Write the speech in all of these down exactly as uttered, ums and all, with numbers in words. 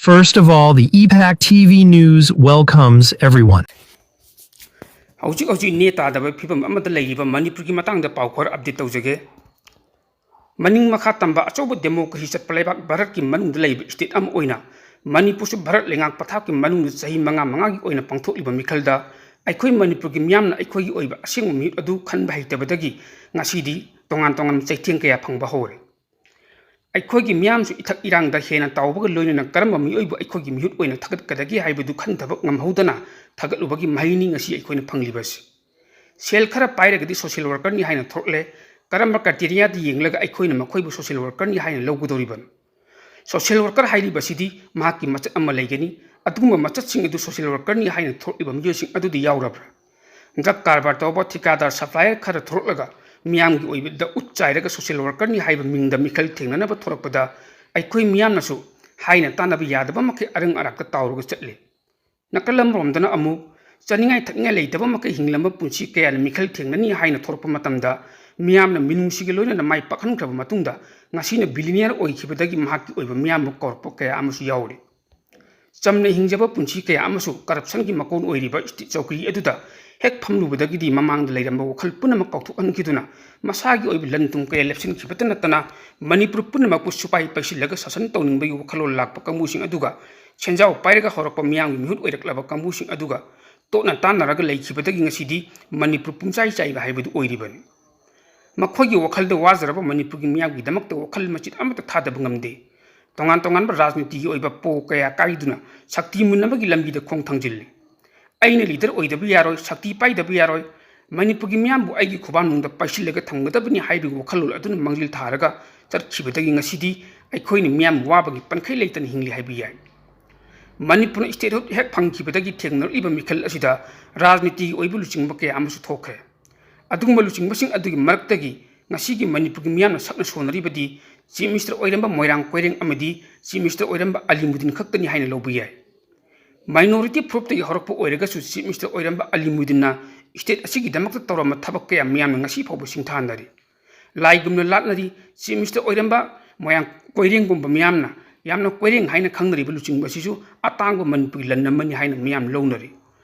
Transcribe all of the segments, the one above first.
First of all, the E PAC T V News welcomes everyone. ꯍꯧꯖꯤꯛ ꯍꯧꯖꯤꯛ ꯅꯦ ꯇꯥꯗꯕ ꯐꯤꯕꯝ ꯑꯃꯗ ꯂꯩꯔꯤꯕ ꯃꯅꯤꯄꯨꯔꯒꯤ ꯃꯇꯥꯡꯗ ꯄꯥꯎ ꯈꯔ ꯑꯞꯗꯦꯠ ꯇꯧꯖꯒꯦ꯫ ꯃꯅꯤꯡ ꯃꯈꯥ ꯇꯝꯕ ꯑꯆꯧꯕ ꯗꯦꯃꯣꯀ꯭ꯔꯦꯁꯤ ꯆꯠꯄ ꯂꯩꯕꯥꯛ ꯚꯥꯔꯠꯀꯤ ꯃꯅꯨꯡꯗ ꯂꯩꯕ ꯁ꯭ꯇꯦꯠ ꯑꯃ ꯑꯣꯏꯅ ꯃꯅꯤꯄꯨꯔꯁꯨ ꯚꯥꯔꯠ ꯂꯩꯉꯥꯛ ꯄꯊꯥꯞꯀꯤ ꯃꯅꯨꯡꯗ ꯆꯍꯤ ꯃꯉꯥ ꯃꯉꯥꯒꯤ ꯑꯣꯏꯅ ꯄꯥꯡꯊꯣꯛꯂꯤꯕ ꯃꯤꯈꯜꯗ ꯑꯩꯈꯣꯏ ꯃꯅꯤꯄꯨꯔꯒꯤ ꯃꯤꯌꯥꯝꯅ ꯑꯩꯈꯣꯏꯒꯤ ꯑꯣꯏꯕ ꯑꯁꯦꯡꯕ ꯃꯤꯍꯨꯠ ꯑꯗꯨ ꯈꯟꯕ ꯍꯩꯇꯕꯗꯒꯤ ꯉꯁꯤꯗꯤ ꯇꯣꯉꯥꯟ ꯇꯣꯉꯥꯟꯕ ꯆꯩꯊꯦꯡ ꯀꯌꯥ ꯐꯪꯕ ꯍꯧꯔꯦ꯫ ꯑꯩꯈꯣꯏꯒꯤ ꯃꯤꯌꯥꯝꯁꯨ ꯏꯊꯛ ꯏꯔꯥꯡꯗ ꯍꯦꯟꯅ ꯇꯥꯎꯕꯒ ꯂꯣꯏꯅꯅ ꯀꯔꯝꯕ ꯃꯤꯑꯣꯏꯕꯨ ꯑꯩꯈꯣꯏꯒꯤ ꯃꯤꯍꯨꯠ ꯑꯣꯏꯅ ꯊꯥꯒꯠꯀꯗꯒꯦ ꯍꯥꯏꯕꯗꯨ ꯈꯟꯊꯕ ꯉꯝꯍꯧꯗꯅ ꯊꯥꯒꯠꯂꯨꯕꯒꯤ ꯃꯍꯩꯅꯤ ꯉꯁꯤ ꯑꯩꯈꯣꯏꯅ ꯐꯪꯂꯤꯕꯁꯤ꯫ ꯁꯦꯜ ꯈꯔ ꯄꯥꯏꯔꯒꯗꯤ ꯁꯣꯁꯤꯌꯦꯜ ꯋꯥꯔꯀꯔꯅꯤ ꯍꯥꯏꯅ ꯊꯣꯛꯂꯦ꯫ ꯀꯔꯝꯕ ꯀ꯭ꯔꯥꯏꯇꯦꯔꯤꯌꯥꯗ ꯌꯦꯡꯂꯒ ꯑꯩꯈꯣꯏꯅ ꯃꯈꯣꯏꯕꯨ ꯁꯣꯁꯤꯌꯦꯜ ꯋꯥꯔꯀꯔꯅꯤ ꯍꯥꯏꯅ ꯂꯧꯒꯗꯧꯔꯤꯕꯅꯣ? ꯁꯣꯁꯤꯌꯦꯜ ꯋꯥꯔꯀꯔ ꯍꯥꯏꯔꯤꯕꯁꯤꯗꯤ ꯃꯍꯥꯛꯀꯤ ꯃꯆꯠ ꯑꯃ ꯂꯩꯒꯅꯤ꯫ ꯑꯗꯨꯒꯨꯝꯕ ꯃꯆꯠꯁꯤꯡ ꯑꯗꯨ ꯁꯣꯁꯤꯌꯦꯜ ꯋꯥꯔꯀꯔꯅꯤ ꯍꯥꯏꯅ ꯊꯣꯛꯂꯤꯕ ꯃꯤꯑꯣꯏꯁꯤꯡ ꯑꯗꯨꯗꯤ ꯌꯥꯎꯔꯕ꯭ꯔꯥ? ꯗ꯭ꯔꯒ ꯀꯔꯕꯥꯔ ꯇꯧꯕ ꯊꯤꯀꯥꯗꯥꯔ ꯁꯄ꯭ꯂꯥꯏꯌꯔ ꯈꯔ ꯊꯣꯔꯛꯂꯒ ꯃꯤꯌꯥꯝꯒꯤ ꯑꯣꯏꯕꯗ ꯎꯠ ꯆꯥꯏꯔꯒ ꯁꯣꯁꯤꯌꯦꯜ ꯋꯥꯔꯀꯔꯅꯤ ꯍꯥꯏꯕ ꯃꯤꯡꯗ ꯃꯤꯈꯜ ꯊꯦꯡꯅꯅꯕ ꯊꯣꯔꯛꯄꯗ ꯑꯩꯈꯣꯏ ꯃꯤꯌꯥꯝꯅꯁꯨ ꯍꯥꯏꯅ ꯇꯥꯟꯅꯕ ꯌꯥꯗꯕ ꯃꯈꯩ ꯑꯔꯪ ꯑꯔꯥꯛꯇ ꯇꯥꯎꯔꯒ ꯆꯠꯂꯤ꯫ ꯅꯥꯀꯜ ꯑꯃꯔꯣꯝꯗꯅ ꯑꯃꯨꯛ ꯆꯥꯅꯤꯡꯉꯥꯏ ꯊꯛꯅꯤꯡꯉꯥꯏ ꯂꯩꯇꯕ ꯃꯈꯩ ꯍꯤꯡꯂꯝꯕ ꯄꯨꯟꯁꯤ ꯀꯌꯥꯅ ꯃꯤꯈꯜ ꯊꯦꯡꯅꯅꯤ ꯍꯥꯏꯅ ꯊꯣꯔꯛꯄ ꯃꯇꯝꯗ ꯃꯤꯌꯥꯝꯅ ꯃꯤꯅꯨꯡꯁꯤꯒ ꯂꯣꯏꯅꯅ ꯃꯥꯏ ꯄꯥꯛꯍꯟꯈ꯭ꯔꯕ ꯃꯇꯨꯡꯗ ꯉꯁꯤꯅ ꯕꯤꯂꯤꯅꯤꯌꯔ ꯑꯣꯏꯈꯤꯕꯗꯒꯤ ꯃꯍꯥꯛꯀꯤ ꯑꯣꯏꯕ ꯃꯤꯌꯥꯝꯕꯨ ꯀꯧꯔꯛꯄ ꯀꯌꯥ ꯑꯃꯁꯨ ꯌꯥꯎꯔꯤ꯫ ꯆꯝꯅ ꯍꯤꯡꯖꯕ ꯄꯨꯟꯁꯤ ꯀꯌꯥ ꯑꯃꯁꯨ ꯀꯔꯞꯁꯟꯒꯤ ꯃꯀꯣꯟ ꯑꯣꯏꯔꯤꯕ ꯁ꯭ꯇꯦꯠ ꯆꯧꯀ꯭ꯔꯤ ꯑꯗꯨꯗ ꯍꯦꯛ ꯐꯝꯂꯨꯕꯗꯒꯤꯗꯤ ꯃꯃꯥꯡꯗ ꯂꯩꯔꯝꯕ ꯋꯥꯈꯜ ꯄꯨꯝꯅꯃꯛ ꯀꯥꯎꯊꯣꯛꯍꯟꯈꯤꯗꯨꯅ ꯃꯁꯥꯒꯤ ꯑꯣꯏꯕ ꯂꯟ ꯊꯨꯝ ꯀꯌꯥ ꯂꯦꯞꯁꯤꯟꯈꯤꯕꯇ ꯅꯠꯇꯅ ꯃꯅꯤꯄꯨꯔ ꯄꯨꯝꯅꯃꯛꯄꯨ ꯁꯨꯄꯥꯏ ꯄꯩꯁꯤꯜꯂꯒ ꯁꯥꯁꯟ ꯇꯧꯅꯤꯡꯕꯒꯤ ꯋꯥꯈꯜꯂꯣꯟ ꯂꯥꯛꯄ ꯀꯥꯡꯕꯨꯁꯤꯡ ꯑꯗꯨꯒ ꯁꯦꯟꯖꯥꯎ ꯄꯥꯏꯔꯒ ꯍꯧꯔꯛꯄ ꯃꯤꯌꯥꯝꯒꯤ ꯃꯤꯍꯨꯠ ꯑꯣꯏꯔꯛꯂꯕ ꯀꯥꯡꯕꯨꯁꯤꯡ ꯑꯗꯨꯒ ꯇꯣꯠꯅ ꯇꯥꯟꯅꯔꯒ ꯂꯩꯈꯤꯕꯗꯒꯤ ꯉꯁꯤꯗꯤ ꯃꯅꯤꯄꯨꯔ ꯄꯨꯝꯆꯥꯏ ꯆꯥꯏꯕ ꯍꯥꯏꯕꯗꯨ ꯑꯣꯏꯔꯤꯕꯅꯤ꯫ ꯃꯈꯣꯏꯒꯤ ꯋꯥꯈꯜꯗ ꯋꯥꯖꯔꯕ ꯃꯅꯤꯄꯨꯔꯒꯤ ꯃꯤꯌꯥꯝꯒꯤꯗꯃꯛꯇ ꯋꯥꯈꯜ ꯃꯆꯦꯠ ꯑꯃꯠꯇ ꯊꯥꯗꯕ ꯉꯝꯗꯦ꯫ ꯇꯣꯉꯥꯟ ꯇꯣꯉꯥꯟꯕ ꯔꯥꯖꯅꯤꯇꯤꯒꯤ ꯑꯣꯏꯕ ꯄꯣ ꯀꯌꯥ ꯀꯥꯏꯗꯨꯅ ꯁꯛꯇꯤ ꯃꯨꯟꯅꯕꯒꯤ ꯂꯝꯕꯤꯗ ꯈꯣꯡ ꯊꯥꯡꯖꯤꯜꯂꯤ꯫ ꯑꯩꯅ ꯂꯤꯗꯔ ꯑꯣꯏꯗꯕ ꯌꯥꯔꯣꯏ, ꯁꯛꯇꯤ ꯄꯥꯏꯗꯕ ꯌꯥꯔꯣꯏ, ꯃꯅꯤꯄꯨꯔꯒꯤ ꯃꯤꯌꯥꯝꯕꯨ ꯑꯩꯒꯤ ꯈꯨꯕꯥꯛꯅꯨꯡꯗ ꯄꯥꯏꯁꯤꯜꯂꯒ ꯊꯝꯒꯗꯕꯅꯤ ꯍꯥꯏꯕꯒꯤ ꯋꯥꯈꯜꯂꯣꯟ ꯑꯗꯨꯅ ꯃꯥꯡꯖꯤꯜ ꯊꯥꯔꯒ ꯆꯠꯈꯤꯕꯗꯒꯤ ꯉꯁꯤꯗꯤ ꯑꯩꯈꯣꯏꯅ ꯃꯤꯌꯥꯝ ꯋꯥꯕꯒꯤ ꯄꯟꯈꯩ ꯂꯩꯇꯅ ꯍꯤꯡꯂꯤ ꯍꯥꯏꯕ ꯌꯥꯏ꯫ ꯃꯅꯤꯄꯨꯔꯅ ꯁ꯭ꯇꯦꯠꯍꯨꯗ ꯍꯦꯛ ꯐꯪꯈꯤꯕꯗꯒꯤ ꯊꯦꯡꯅꯔꯛꯂꯤꯕ ꯃꯤꯈꯜ ꯑꯁꯤꯗ ꯔꯥꯖꯅꯤꯇꯤꯒꯤ ꯑꯣꯏꯕ ꯂꯨꯆꯤꯡꯕ ꯀꯌꯥ ꯑꯃꯁꯨ ꯊꯣꯛꯈ꯭ꯔꯦ꯫ ꯑꯗꯨꯒꯨꯝꯕ ꯂꯨꯆꯤꯡꯕꯁꯤꯡ ꯑꯗꯨꯒꯤ ꯃꯔꯛꯇꯒꯤ ꯉꯁꯤꯒꯤ ꯃꯅꯤꯄꯨꯔꯒꯤ ꯃꯤꯌꯥꯝꯅ ꯁꯛꯅ ꯁꯣꯟꯅꯔꯤꯕꯗꯤ ꯆꯤꯐ ꯃꯤꯅꯤꯁꯇꯔ ꯑꯣꯏꯔꯝꯕ ꯃꯣꯏꯔꯥꯡ ꯀꯣꯏꯔꯦꯡ ꯑꯃꯗꯤ ꯆꯤꯐ ꯃꯤꯅꯤꯁꯇꯔ ꯑꯣꯏꯔꯝꯕ ꯑꯂꯤꯃꯨꯗꯤꯟ ꯈꯛꯇꯅꯤ ꯍꯥꯏꯅ ꯂꯧꯕ ꯌꯥꯏ꯫ ꯃꯥꯏꯅꯣꯔꯤꯇꯤ ꯐꯨꯔꯨꯞꯇꯒꯤ ꯍꯧꯔꯛꯄ ꯑꯣꯏꯔꯒꯁꯨ ꯆꯤꯐ ꯃꯤꯅꯤꯁꯇꯔ ꯑꯣꯏꯔꯝꯕ ꯑꯂꯤꯃꯨꯗꯤꯟꯅ ꯁ꯭ꯇꯦꯠ ꯑꯁꯤꯒꯤꯗꯃꯛꯇ ꯇꯧꯔꯝꯕ ꯊꯕꯛ ꯀꯌꯥ ꯃꯤꯌꯥꯝꯅ ꯉꯁꯤ ꯐꯥꯎꯕ ꯁꯤꯡꯊꯥꯅꯔꯤ꯫ ꯂꯥꯏꯒꯨꯝꯅ ꯂꯥꯠꯅꯔꯤ꯫ ꯆꯤꯐ ꯃꯤꯅꯤꯁꯇꯔ ꯑꯣꯏꯔꯝꯕ ꯃꯣꯏꯔꯥꯡ ꯀꯣꯏꯔꯦꯡꯒꯨꯝꯕ ꯃꯤꯌꯥꯝꯅ ꯌꯥꯝꯅ ꯀꯣꯏꯔꯦꯡ ꯍꯥꯏꯅ ꯈꯪꯅꯔꯤꯕ ꯂꯨꯆꯤꯡꯕ ꯑꯁꯤꯁꯨ ꯑꯇꯥꯡꯕ ꯃꯅꯤꯄꯨꯔꯒꯤ ꯂꯟ ꯑꯃꯅꯤ ꯍꯥꯏꯅ ꯃꯤꯌꯥꯝ ꯂꯧꯅꯔꯤ꯫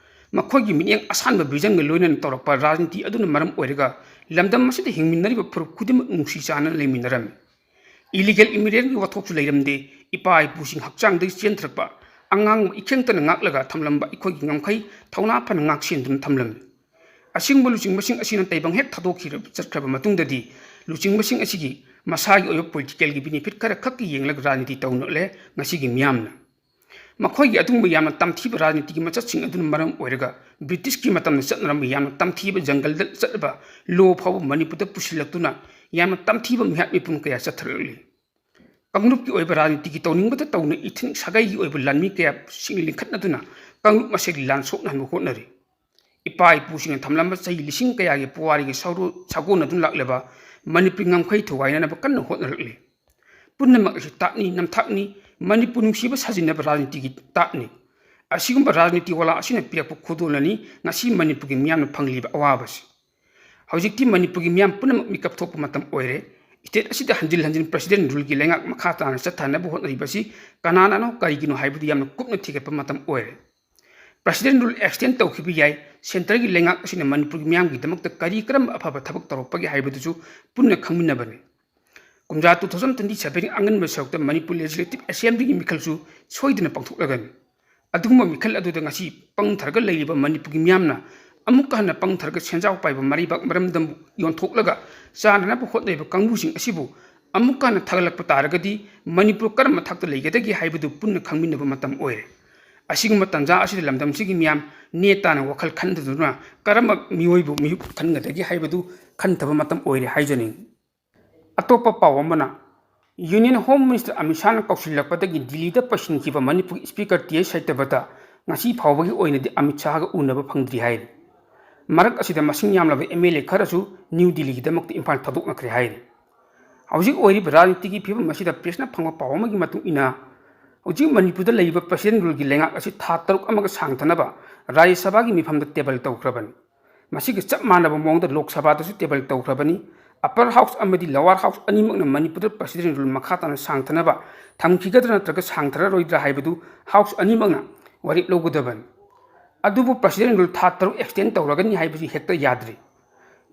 ꯃꯈꯣꯏꯒꯤ ꯃꯤꯠꯌꯦꯡ ꯑꯁꯥꯟꯕ vision ꯒ ꯂꯣꯏꯅꯅ ꯇꯧꯔꯛꯄ ꯔꯥꯖꯅꯤꯇꯤ ꯑꯗꯨꯅ ꯃꯔꯝ ꯑꯣꯏꯔꯒ ꯂꯝꯗꯝ ꯑꯁꯤꯗ ꯍꯤꯡꯃꯤꯟꯅꯔꯤꯕ ꯐꯨꯔꯨꯞ ꯈꯨꯗꯤꯡꯃꯛ ꯅꯨꯡꯁꯤ ꯆꯥꯟꯅꯅ ꯂꯩꯃꯤꯟꯅꯔꯝꯃꯤ꯫ Illegal immigrant ꯀꯤ ꯋꯥꯊꯣꯛꯁꯨ ꯂꯩꯔꯝꯗꯦ꯫ ꯏꯄꯥ ꯏꯄꯨꯁꯤꯡ ꯍꯛꯆꯥꯡꯗꯒꯤ ꯆꯦꯟꯊꯔꯛꯄ, ꯑꯉꯥꯡ ꯏꯈꯦꯡꯇꯅ ꯉꯥꯛꯂꯒ ꯊꯝꯂꯝꯕ ꯑꯩꯈꯣꯏꯒꯤ ꯉꯝꯈꯩ ꯊꯧꯅꯥ ꯐꯅ ꯉꯥꯛ ꯁꯦꯟꯗꯨꯅ ꯊꯝꯂꯝꯃꯤ꯫ ꯑꯁꯤꯒꯨꯝꯕ ꯂꯨꯆꯤꯡꯕꯁꯤꯡ ꯑꯁꯤꯅ ꯇꯩꯕꯪ ꯍꯦꯛ ꯊꯥꯗꯣꯛꯈꯤꯔ-, ꯆꯠꯈ꯭ꯔꯕ ꯃꯇꯨꯡꯗꯗꯤ ꯂꯨꯆꯤꯡꯕꯁꯤꯡ ꯑꯁꯤꯒꯤ ꯃꯁꯥꯒꯤ ꯑꯣꯏꯕ political ꯒꯤ benefit ꯈꯔ ꯈꯛꯀꯤ ꯌꯦꯡꯂꯒ ꯔꯥꯖꯅꯤꯇꯤ ꯇꯧꯅꯔꯦ ꯉꯁꯤꯒꯤ ꯃꯤꯌꯥꯝꯅ꯫ ꯃꯈꯣꯏꯒꯤ ꯑꯗꯨꯒꯨꯝꯕ ꯌꯥꯝꯅ ꯇꯝꯊꯤꯕ ꯔꯥꯖꯅꯤꯇꯤꯒꯤ ꯃꯆꯠꯁꯤꯡ ꯑꯗꯨꯅ ꯃꯔꯝ ꯑꯣꯏꯔꯒ British ꯀꯤ ꯃꯇꯝꯗ ꯆꯠꯅꯔꯝꯕ ꯌꯥꯝꯅ ꯇꯝꯊꯤꯕ ꯖꯪꯒꯜꯗ ꯆꯠꯂꯕ law ꯐꯥꯎꯕ ꯃꯅꯤꯄꯨꯔꯗ ꯄꯨꯁꯤꯜꯂꯛꯇꯨꯅ ꯌꯥꯝꯅ ꯇꯝꯊꯤꯕ ꯃꯤꯍꯥꯠ ꯃꯤꯄꯨꯟ ꯀꯌꯥ ꯆꯠꯊꯔꯛꯂꯤ꯫ ꯀꯥꯡꯂꯨꯞꯀꯤ ꯑꯣꯏꯕ ꯔꯥꯖꯅꯤꯇꯤꯒꯤ ꯇꯧꯅꯤꯡꯕꯇ ꯇꯧꯅ ꯏꯊꯤꯟ ꯁꯥꯒꯩꯒꯤ ꯑꯣꯏꯕ ꯂꯥꯟꯃꯤ ꯀꯌꯥꯁꯤꯡ ꯂꯤꯡꯈꯠꯅꯗꯨꯅ ꯀꯥꯡꯂꯨꯞ ꯃꯁꯦꯜꯒꯤ ꯂꯥꯟ ꯁꯣꯛꯅꯍꯟꯕ ꯍꯣꯠꯅꯔꯤ꯫ ꯏꯄꯥ ꯏꯄꯨꯁꯤꯡꯅ ꯊꯝꯂꯝꯕ ꯆꯍꯤ ꯂꯤꯁꯤꯡ ꯀꯌꯥꯒꯤ ꯄꯨꯋꯥꯔꯤꯒꯤ ꯁꯥꯒꯣꯟꯅꯗꯨꯅ ꯂꯥꯛꯂꯕ ꯃꯅꯤꯄꯨꯔꯤ ꯉꯝꯈꯩ ꯊꯨꯒꯥꯏꯅꯅꯕ ꯀꯟꯅ ꯍꯣꯠꯅꯔꯛꯂꯤ꯫ ꯄꯨꯝꯅꯃꯛ ꯑꯁꯤ ꯇꯥꯠꯅꯤ, ꯅꯝꯊꯥꯛꯅꯤ, ꯃꯅꯤꯄꯨꯔ ꯅꯨꯡꯁꯤꯕ ꯁꯥꯖꯤꯟꯅꯕ ꯔꯥꯖꯅꯤꯇꯤꯒꯤ ꯇꯥꯠꯅꯤ꯫ ꯑꯁꯤꯒꯨꯝꯕ ꯔꯥꯖꯅꯤꯇꯤ ꯋꯥꯂꯥ ꯑꯁꯤꯅ ꯄꯤꯔꯛꯄ ꯈꯨꯗꯣꯜꯅꯅꯤ ꯉꯁꯤ ꯃꯅꯤꯄꯨꯔꯒꯤ ꯃꯤꯌꯥꯝꯅ ꯐꯪꯂꯤꯕ ꯑꯋꯥꯕꯁꯤ꯫ ꯍꯧꯖꯤꯛꯇꯤ ꯃꯅꯤꯄꯨꯔꯒꯤ ꯃꯤꯌꯥꯝ ꯄꯨꯝꯅꯃꯛ ꯃꯤꯀꯞ ꯊꯣꯛꯄ ꯃꯇꯝ ꯑꯣꯏꯔꯦ꯫ State ꯑꯁꯤꯗ ꯍꯟꯖꯤꯟ ꯍꯟꯖꯤꯟ President rule ꯒꯤ ꯂꯩꯉꯥꯛ ꯃꯈꯥ ꯇꯥꯅ ꯆꯠꯊꯅꯕ ꯍꯣꯠꯅꯔꯤꯕꯁꯤ ꯀꯅꯥꯅꯅꯣ, ꯀꯔꯤꯒꯤꯅꯣ ꯍꯥꯏꯕꯗꯨ ꯌꯥꯝꯅ ꯀꯨꯞꯅ ꯊꯤꯒꯠꯄ ꯃꯇꯝ ꯑꯣꯏꯔꯦ꯫ President rule extend ꯇꯧꯈꯤꯕ ꯌꯥꯏ꯫ Centre ꯒꯤ ꯂꯩꯉꯥꯛ ꯑꯁꯤꯅ ꯃꯅꯤꯄꯨꯔꯒꯤ ꯃꯤꯌꯥꯝꯒꯤꯗꯃꯛꯇ ꯀꯔꯤ ꯀꯔꯝꯕ ꯑꯐꯕ ꯊꯕꯛ ꯇꯧꯔꯛꯄꯒꯦ ꯍꯥꯏꯕꯗꯨꯁꯨ ꯄꯨꯟꯅ ꯈꯪꯃꯤꯟꯅꯕꯅꯤ꯫ ꯀꯨꯝꯖꯥ two thousand twenty seven ꯑꯉꯟꯕ ꯁꯔꯨꯛꯇ ꯃꯅꯤꯄꯨꯔ Legislative Assembly ꯒꯤ ꯃꯤꯈꯜꯁꯨ ꯁꯣꯏꯗꯅ ꯄꯥꯡꯊꯣꯛꯂꯒꯅꯤ꯫ ꯑꯗꯨꯒꯨꯝꯕ ꯃꯤꯈꯜ ꯑꯗꯨꯗ ꯉꯁꯤ ꯄꯪꯊꯔꯒ ꯂꯩꯔꯤꯕ ꯃꯅꯤꯄꯨꯔꯒꯤ ꯃꯤꯌꯥꯝꯅ ꯑꯃꯨꯛꯀ ꯍꯟꯅ ꯄꯪꯊꯔꯒ ꯁꯦꯟꯖꯥꯎ ꯄꯥꯏꯕ ꯃꯔꯩꯕꯥꯛ ꯃꯔꯝꯗꯝꯕꯨ ꯌꯣꯟꯊꯣꯛꯂꯒ ꯆꯥꯅꯅꯕ ꯍꯣꯠꯅꯔꯤꯕ ꯀꯥꯡꯕꯨꯁꯤꯡ ꯑꯁꯤꯕꯨ ꯑꯃꯨꯛꯀ ꯍꯟꯅ ꯊꯥꯒꯠꯂꯛꯄ ꯇꯥꯔꯒꯗꯤ ꯃꯅꯤꯄꯨꯔ ꯀꯔꯝꯕ ꯊꯥꯛꯇ ꯂꯩꯒꯗꯒꯦ ꯍꯥꯏꯕꯗꯨ ꯄꯨꯟꯅ ꯈꯪꯃꯤꯟꯅꯕ ꯃꯇꯝ ꯑꯣꯏꯔꯦ꯫ ꯑꯁꯤꯒꯨꯝꯕ ꯇꯥꯟꯖꯥ ꯑꯁꯤꯗ ꯂꯝꯗꯝꯁꯤꯒꯤ ꯃꯤꯌꯥꯝ ꯅꯦ ꯇꯥꯅ ꯋꯥꯈꯜ ꯈꯟꯊꯗꯨꯅ ꯀꯔꯝꯕ ꯃꯤꯑꯣꯏꯕꯨ ꯃꯤꯍꯨꯠ ꯈꯟꯒꯗꯒꯦ ꯍꯥꯏꯕꯗꯨ ꯈꯟꯊꯕ ꯃꯇꯝ ꯑꯣꯏꯔꯦ ꯍꯥꯏꯖꯅꯤꯡꯏ꯫ ꯑꯇꯣꯞꯄ ꯄꯥꯎ ꯑꯃꯅ, Union Home Minister ꯑꯃꯤꯠ ꯁꯥꯍꯅ ꯀꯧꯁꯤꯜꯂꯛꯄꯗꯒꯤ ꯗꯤꯜꯂꯤꯗ ꯄꯩꯁꯤꯟꯈꯤꯕ ꯃꯅꯤꯄꯨꯔꯒꯤ Speaker ꯇꯤ ꯑꯩꯆ ꯁꯩꯇꯕꯇ ꯉꯁꯤ ꯐꯥꯎꯕꯒꯤ ꯑꯣꯏꯅꯗꯤ ꯑꯃꯤꯠ ꯁꯥꯍꯒ ꯎꯅꯕ ꯐꯪꯗ꯭ꯔꯤ ꯍꯥꯏꯔꯤ꯫ ꯃꯔꯛ ꯑꯁꯤꯗ ꯃꯁꯤꯡ ꯌꯥꯝꯂꯕ ꯑꯦꯝ ꯑꯦꯜ ꯑꯦ ꯈꯔꯁꯨ ꯅ꯭ꯌꯨ ꯗꯤꯜꯂꯤꯒꯤꯗꯃꯛꯇ ꯏꯝꯐꯥꯜ ꯊꯥꯗꯣꯛꯅꯈ꯭ꯔꯦ ꯍꯥꯏꯔꯤ꯫ ꯍꯧꯖꯤꯛ ꯑꯣꯏꯔꯤꯕ ꯔꯥꯖꯅꯤꯇꯤꯒꯤ ꯐꯤꯕꯝ ꯑꯁꯤꯗ press ꯅ ꯐꯪꯕ ꯄꯥꯎ ꯑꯃꯒꯤ ꯃꯇꯨꯡ ꯏꯟꯅ, ꯍꯧꯖꯤꯛ ꯃꯅꯤꯄꯨꯔꯗ ꯂꯩꯔꯤꯕ President rule ꯒꯤ ꯂꯩꯉꯥꯛ ꯑꯁꯤ ꯊꯥ ꯇꯔꯨꯛ ꯑꯃꯒ ꯁꯥꯡꯊꯅꯕ ꯔꯥꯖ꯭ꯌ ꯁꯚꯥꯒꯤ ꯃꯤꯐꯝꯗ table ꯇꯧꯈ꯭ꯔꯕꯅꯤ꯫ ꯃꯁꯤꯒ ꯆꯞ ꯃꯥꯟꯅꯕ ꯃꯑꯣꯡꯗ ꯂꯣꯛ ꯁꯚꯥꯗꯁꯨ table ꯇꯧꯈ꯭ꯔꯕꯅꯤ꯫ Upper House ꯑꯃꯗꯤ Lower House ꯑꯅꯤꯃꯛꯅ ꯃꯅꯤꯄꯨꯔꯗ President Rule ꯃꯈꯥ ꯇꯥꯅ ꯁꯥꯡꯊꯅꯕ ꯊꯝꯈꯤꯒꯗ꯭ꯔꯥ ꯅꯠꯇ꯭ꯔꯒ ꯁꯥꯡꯊꯔꯔꯣꯏꯗ꯭ꯔꯥ ꯍꯥꯏꯕꯗꯨ House ꯑꯅꯤꯃꯛꯅ ꯋꯥꯔꯦꯞ ꯂꯧꯒꯗꯕꯅꯤ꯫ ꯑꯗꯨꯕꯨ President Rule ꯊꯥ ꯇꯔꯨꯛ extend ꯇꯧꯔꯒꯅꯤ ꯍꯥꯏꯕꯁꯤ ꯍꯦꯛꯇ ꯌꯥꯗ꯭ꯔꯤ꯫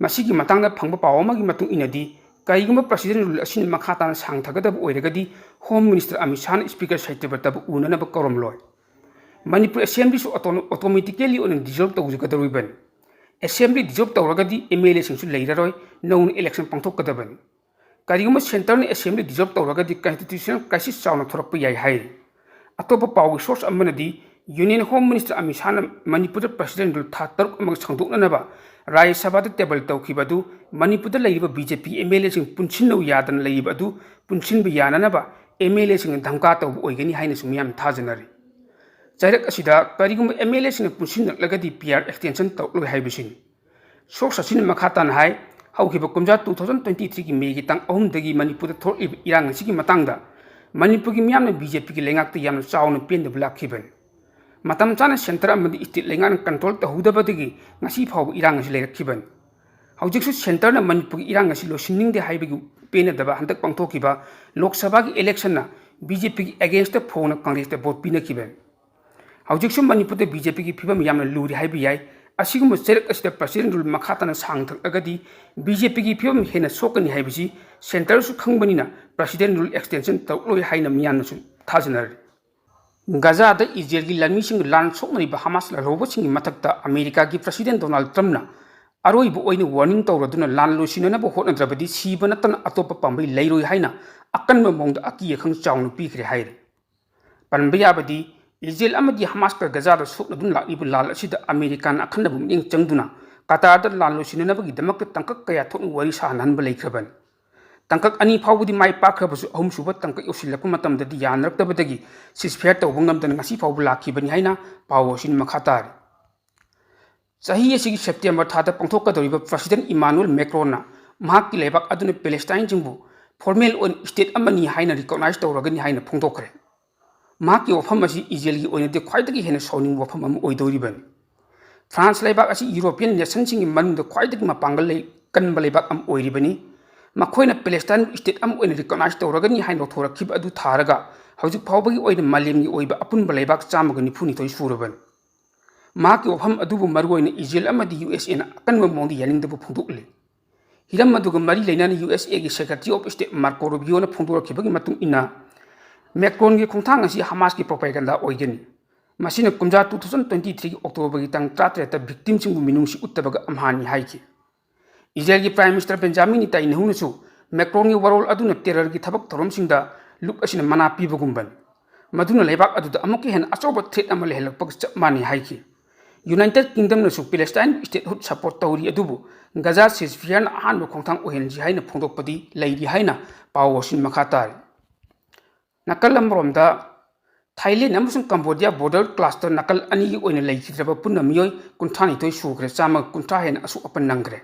ꯃꯁꯤꯒꯤ ꯃꯇꯥꯡꯗ ꯐꯪꯕ ꯄꯥꯎ ꯑꯃꯒꯤ ꯃꯇꯨꯡ ꯏꯟꯅꯗꯤ, ꯀꯔꯤꯒꯨꯝꯕ President Rule ꯑꯁꯤꯅ ꯃꯈꯥ ꯇꯥꯅ ꯁꯥꯡꯊꯒꯗꯕ ꯑꯣꯏꯔꯒꯗꯤ, Home Minister Amit ꯁꯥꯍꯅ Speaker ꯁꯇ꯭ꯌꯕ꯭ꯔꯇꯕꯨ ꯎꯅꯅꯕ ꯀꯧꯔꯝꯂꯣꯏ꯫ Manipur Assemblyꯁꯨ automatically ꯑꯣꯏꯅ dissolve ꯇꯧꯖꯒꯗꯧꯔꯤꯕꯅꯤ꯫ Assembly dissolve ꯇꯧꯔꯒꯗꯤ MLAꯁꯤꯡꯁꯨ ꯂꯩꯔꯔꯣꯏ, ꯅꯧꯅ election ꯄꯥꯡꯊꯣꯛꯀꯗꯕꯅꯤ꯫ ꯀꯔꯤꯒꯨꯝꯕ Centreꯅ Assembly dissolve ꯇꯧꯔꯒꯗꯤ constitutional crisis ꯆꯥꯎꯅ ꯊꯣꯔꯛꯄ ꯌꯥꯏ ꯍꯥꯏꯔꯤ꯫ ꯑꯇꯣꯞꯄ ꯄꯥꯎꯒꯤ source ꯑꯃꯅꯗꯤ Union Home Minister Amit ꯁꯥꯍꯅ ꯃꯅꯤꯄꯨꯔꯗ President Rule ꯊꯥ ꯇꯔꯨꯛ ꯑꯃꯒ ꯁꯥꯡꯗꯣꯛꯅꯅꯕ ꯔꯥꯖ꯭ꯌ ꯁꯚꯥꯗ table ꯇꯧꯈꯤꯕ ꯑꯗꯨ ꯃꯅꯤꯄꯨꯔꯗ ꯂꯩꯔꯤꯕ BJP MLAꯁꯤꯡ ꯄꯨꯟꯁꯤꯟꯅꯧ ꯌꯥꯗꯅ ꯂꯩꯔꯤꯕ ꯑꯗꯨ ꯄꯨꯟꯁꯤꯟꯕ ꯌꯥꯅꯅꯕ MLAꯁꯤꯡꯅ ꯙꯝꯀꯥ ꯇꯧꯕ ꯑꯣꯏꯒꯅꯤ ꯍꯥꯏꯅꯁꯨ ꯃꯤꯌꯥꯝꯅ ꯊꯥꯖꯅꯔꯤ꯫ ꯆꯩꯔꯛ ꯑꯁꯤꯗ ꯀꯔꯤꯒꯨꯝꯕ MLAꯁꯤꯡꯅ ꯄꯨꯟꯁꯤꯟꯅꯔꯛꯂꯒꯗꯤ PR extension ꯇꯧꯔꯛꯂꯣꯏ ꯍꯥꯏꯕꯁꯤꯅꯤ꯫ Source ꯑꯁꯤꯅ ꯃꯈꯥ ꯇꯥꯅ ꯍꯥꯏ, ꯍꯧꯈꯤꯕ ꯀꯨꯝꯖꯥ two thousand twenty threeꯒꯤ Mayꯒꯤ ꯇꯥꯡ ꯑꯍꯨꯝꯗꯒꯤ ꯃꯅꯤꯄꯨꯔꯗ ꯊꯣꯛꯂꯛꯂꯤꯕ ꯏꯔꯥꯡ ꯑꯁꯤꯒꯤ ꯃꯇꯥꯡꯗ ꯃꯅꯤꯄꯨꯔꯒꯤ ꯃꯤꯌꯥꯝꯅ BJPꯒꯤ ꯂꯩꯉꯥꯛꯇ ꯌꯥꯝꯅ ꯆꯥꯎꯅ ꯄꯦꯟꯗꯕ ꯂꯥꯛꯈꯤꯕꯅꯤ꯫ ꯃꯇꯝ ꯆꯥꯅ Centre ꯑꯃꯗꯤ state ꯂꯩꯉꯥꯛꯅ control ꯇꯧꯍꯧꯗꯕꯗꯒꯤ ꯉꯁꯤ ꯐꯥꯎꯕ ꯏꯔꯥꯡ ꯑꯁꯤ ꯂꯩꯔꯛꯈꯤꯕꯅꯤ꯫ ꯍꯧꯖꯤꯛꯁꯨ Centreꯅ ꯃꯅꯤꯄꯨꯔꯒꯤ ꯏꯔꯥꯡ ꯑꯁꯤ ꯂꯣꯏꯁꯤꯟꯅꯤꯡꯗꯦ ꯍꯥꯏꯕꯒꯤ ꯄꯦꯟꯅꯗꯕ ꯍꯟꯗꯛ ꯄꯥꯡꯊꯣꯛꯈꯤꯕ ꯂꯣꯛ ꯁꯚꯥꯒꯤ electionꯅ BJPꯒꯤ againstꯇ ꯐꯣꯡꯅ Congressꯇ vote ꯄꯤꯅꯈꯤꯕꯅꯤ꯫ ꯍꯧꯖꯤꯛꯁꯨ ꯃꯅꯤꯄꯨꯔꯗ BJPꯒꯤ ꯐꯤꯕꯝ ꯌꯥꯝꯅ ꯂꯨꯔꯤ ꯍꯥꯏꯕ ꯌꯥꯏ꯫ ꯑꯁꯤꯒꯨꯝꯕ ꯆꯩꯔꯛ ꯑꯁꯤꯗ President Rule ꯃꯈꯥ ꯇꯥꯅ ꯁꯥꯡꯊꯔꯛꯂꯒꯗꯤ BJPꯒꯤ ꯐꯤꯕꯝ ꯍꯦꯟꯅ ꯁꯣꯛꯀꯅꯤ ꯍꯥꯏꯕꯁꯤ Centreꯁꯨ ꯈꯪꯕꯅꯤꯅ President Rule extension ꯇꯧꯔꯛꯂꯣꯏ ꯍꯥꯏꯅ ꯃꯤꯌꯥꯝꯅꯁꯨ ꯊꯥꯖꯅꯔꯤ꯫ ꯒꯖꯥꯗ ꯏꯖꯔꯦꯜꯒꯤ ꯂꯥꯟꯃꯤꯁꯤꯡꯒ ꯂꯥꯟ ꯁꯣꯛꯅꯔꯤꯕ ꯍꯃꯥꯁ ꯂꯥꯜꯍꯧꯕꯁꯤꯡꯒꯤ ꯃꯊꯛꯇ ꯑꯃꯦꯔꯤꯀꯥꯒꯤ President Donald Trumpꯅ ꯑꯔꯣꯏꯕ ꯑꯣꯏꯅ warning ꯇꯧꯔꯗꯨꯅ ꯂꯥꯟ ꯂꯣꯏꯁꯤꯟꯅꯅꯕ ꯍꯣꯠꯅꯗ꯭ꯔꯕꯗꯤ ꯁꯤꯕ ꯅꯠꯇꯅ ꯑꯇꯣꯞꯄ ꯄꯥꯝꯕꯩ ꯂꯩꯔꯣꯏ ꯍꯥꯏꯅ ꯑꯀꯟꯕ ꯃꯑꯣꯡꯗ ꯑꯀꯤ ꯑꯈꯪ ꯆꯥꯎꯅ ꯄꯤꯈ꯭ꯔꯦ ꯍꯥꯏꯔꯤ꯫ ꯄꯟꯕ ꯌꯥꯕꯗꯤ, ꯏꯖꯔꯦꯜ ꯑꯃꯗꯤ ꯍꯃꯥꯁꯀ ꯒꯖꯥꯗ ꯁꯣꯛꯅꯗꯨꯅ ꯂꯥꯛꯂꯤꯕ ꯂꯥꯟ ꯑꯁꯤꯗ ꯑꯃꯦꯔꯤꯀꯥꯅ ꯑꯈꯟꯅꯕ ꯃꯤꯠꯌꯦꯡ ꯆꯪꯗꯨꯅ ꯀꯇꯥꯔꯗ ꯂꯥꯟ ꯂꯣꯏꯁꯤꯟꯅꯅꯕꯒꯤꯗꯃꯛꯇ ꯇꯥꯡꯀꯛ ꯀꯌꯥ ꯊꯣꯛꯅ ꯋꯥꯔꯤ ꯁꯥꯅꯍꯟꯕ ꯂꯩꯈ꯭ꯔꯕꯅꯤ꯫ ꯇꯥꯡꯀꯛ ꯑꯅꯤ ꯐꯥꯎꯕꯗꯤ ꯃꯥꯏ ꯄꯥꯛꯈ꯭ꯔꯕꯁꯨ, ꯑꯍꯨꯝꯁꯨꯕ ꯇꯥꯡꯀꯛ ꯌꯧꯁꯤꯜꯂꯛꯄ ꯃꯇꯝꯗꯗꯤ ꯌꯥꯅꯔꯛꯇꯕꯗꯒꯤ ceasefire ꯇꯧꯕ ꯉꯝꯗꯅ ꯉꯁꯤ ꯐꯥꯎꯕ ꯂꯥꯛꯈꯤꯕꯅꯤ ꯍꯥꯏꯅ ꯄꯥꯎ ꯑꯁꯤꯅ ꯃꯈꯥ ꯇꯥꯔꯤ꯫ ꯆꯍꯤ ꯑꯁꯤꯒꯤ September ꯊꯥꯗ ꯄꯥꯡꯊꯣꯛꯀꯗꯧꯔꯤꯕ President Emmanuel Macronꯅ ꯃꯍꯥꯛꯀꯤ ꯂꯩꯕꯥꯛ ꯑꯗꯨꯅ Palestineꯁꯤꯡꯕꯨ formal ꯑꯣꯏꯅ state ꯑꯃꯅꯤ ꯍꯥꯏꯅ recognize ꯇꯧꯔꯒꯅꯤ ꯍꯥꯏꯅ ꯐꯣꯡꯗꯣꯛꯈ꯭ꯔꯦ꯫ ꯃꯍꯥꯛꯀꯤ ꯋꯥꯐꯝ ꯑꯁꯤ ꯏꯖꯔꯦꯜꯒꯤ ꯑꯣꯏꯅꯗꯤ ꯈ꯭ꯋꯥꯏꯗꯒꯤ ꯍꯦꯟꯅ ꯁꯥꯎꯅꯤꯡꯕ ꯋꯥꯐꯝ ꯑꯃ ꯑꯣꯏꯗꯧꯔꯤꯕꯅꯤ꯫ France ꯂꯩꯕꯥꯛ ꯑꯁꯤ European nationꯁꯤꯡꯒꯤ ꯃꯅꯨꯡꯗ ꯈ꯭ꯋꯥꯏꯗꯒꯤ ꯃꯄꯥꯡꯒꯜ ꯂꯩ-, ꯀꯟꯕ ꯂꯩꯕꯥꯛ ꯑꯃ ꯑꯣꯏꯔꯤꯕꯅꯤ꯫ ꯃꯈꯣꯏꯅ ꯄꯦꯂꯦꯁꯇꯥꯏꯟꯕꯨ state ꯑꯃ ꯑꯣꯏꯅ recognize ꯇꯧꯔꯒꯅꯤ ꯍꯥꯏꯅ ꯂꯥꯎꯊꯣꯔꯛꯈꯤꯕ ꯑꯗꯨ ꯊꯥꯔꯒ ꯍꯧꯖꯤꯛ ꯐꯥꯎꯕꯒꯤ ꯑꯣꯏꯅ ꯃꯥꯂꯦꯝꯒꯤ ꯑꯣꯏꯕ ꯑꯄꯨꯟꯕ ꯂꯩꯕꯥꯛ ꯆꯥꯝꯃꯒ ꯅꯤꯐꯨ ꯅꯤꯊꯣꯏ ꯁꯨꯔꯕꯅꯤ꯫ ꯃꯍꯥꯛꯀꯤ ꯋꯥꯐꯝ ꯑꯗꯨꯕꯨ ꯃꯔꯨꯑꯣꯏꯅ ꯏꯖꯔꯦꯜ ꯑꯃꯗꯤ ꯌꯨ ꯑꯦꯁ ꯑꯦꯅ ꯑꯀꯟꯕ ꯃꯑꯣꯡꯗ ꯌꯥꯅꯤꯡꯗꯕ ꯐꯣꯡꯗꯣꯛꯂꯤ꯫ ꯍꯤꯔꯝ ꯑꯗꯨꯒ ꯃꯔꯤ ꯂꯩꯅꯅ ꯌꯨ ꯑꯦꯁ ꯑꯦꯒꯤ Secretary of State Marco Rubioꯅ ꯐꯣꯡꯗꯣꯔꯛꯈꯤꯕꯒꯤ ꯃꯇꯨꯡ ꯏꯟꯅ, ꯃꯦꯀ꯭ꯔꯣꯟꯒꯤ ꯈꯣꯡꯊꯥꯡ ꯑꯁꯤ ꯍꯃꯥꯁꯀꯤ propaganda ꯑꯣꯏꯒꯅꯤ꯫ ꯃꯁꯤꯅ ꯀꯨꯝꯖꯥ two thousand twenty threeꯒꯤ Octoberꯒꯤ ꯇꯥꯡ ꯇꯔꯥꯇꯔꯦꯠꯇ victimꯁꯤꯡꯕꯨ ꯃꯤꯅꯨꯡꯁꯤ ꯎꯠꯇꯕꯒ ꯑꯝꯍꯥꯅꯤ ꯍꯥꯏꯈꯤ꯫ ꯏꯖꯔꯦꯜꯒꯤ Prime Minister Benjamin ꯅꯦꯇꯥꯟꯌꯥꯍꯨꯅꯁꯨ ꯃꯦꯀ꯭ꯔꯣꯟꯒꯤ ꯋꯥꯔꯣꯜ ꯑꯗꯨꯅ terrorꯒꯤ ꯊꯕꯛ ꯊꯧꯔꯝꯁꯤꯡꯗ ꯂꯨꯞ ꯑꯁꯤꯅ ꯃꯅꯥ ꯄꯤꯕꯒꯨꯝꯕꯅꯤ꯫ ꯃꯗꯨꯅ ꯂꯩꯕꯥꯛ ꯑꯗꯨꯗ ꯑꯃꯨꯛꯀ ꯍꯦꯟꯅ ꯑꯆꯧꯕ threat ꯑꯃ ꯂꯩꯍꯜꯂꯛꯄꯒ ꯆꯞ ꯃꯥꯟꯅꯩ ꯍꯥꯏꯈꯤ꯫ United Kingdomꯅꯁꯨ Palestineꯕꯨ statehood support ꯇꯧꯔꯤ, ꯑꯗꯨꯕꯨ ꯒꯖꯥ ceasefireꯅ ꯑꯍꯥꯟꯕ ꯈꯣꯡꯊꯥꯡ ꯑꯣꯏꯍꯟꯁꯤ ꯍꯥꯏꯅ ꯐꯣꯡꯗꯣꯛꯄꯗꯤ ꯂꯩꯔꯤ ꯍꯥꯏꯅ ꯄꯥꯎ ꯑꯁꯤꯅ ꯃꯈꯥ ꯇꯥꯔꯤ꯫ ꯅꯥꯀꯜ ꯑꯃꯔꯣꯝꯗ, ꯊꯥꯏꯂꯦꯟ ꯑꯃꯁꯨꯡ ꯀꯝꯕꯣꯗꯤꯌꯥ border clashꯇ ꯅꯥꯀꯜ ꯑꯅꯤꯒꯤ ꯑꯣꯏꯅ ꯂꯩꯈꯤꯗ꯭ꯔꯕ ꯄꯨꯟꯅ ꯃꯤꯑꯣꯏ ꯀꯨꯟꯊ꯭ꯔꯥ ꯅꯤꯊꯣꯏ ꯁꯨꯈ꯭ꯔꯦ, ꯆꯥꯝꯃꯒ ꯀꯨꯟꯊ꯭ꯔꯥ ꯍꯦꯟꯅ ꯑꯁꯣꯛ ꯑꯄꯟ ꯅꯪꯈ꯭ꯔꯦ꯫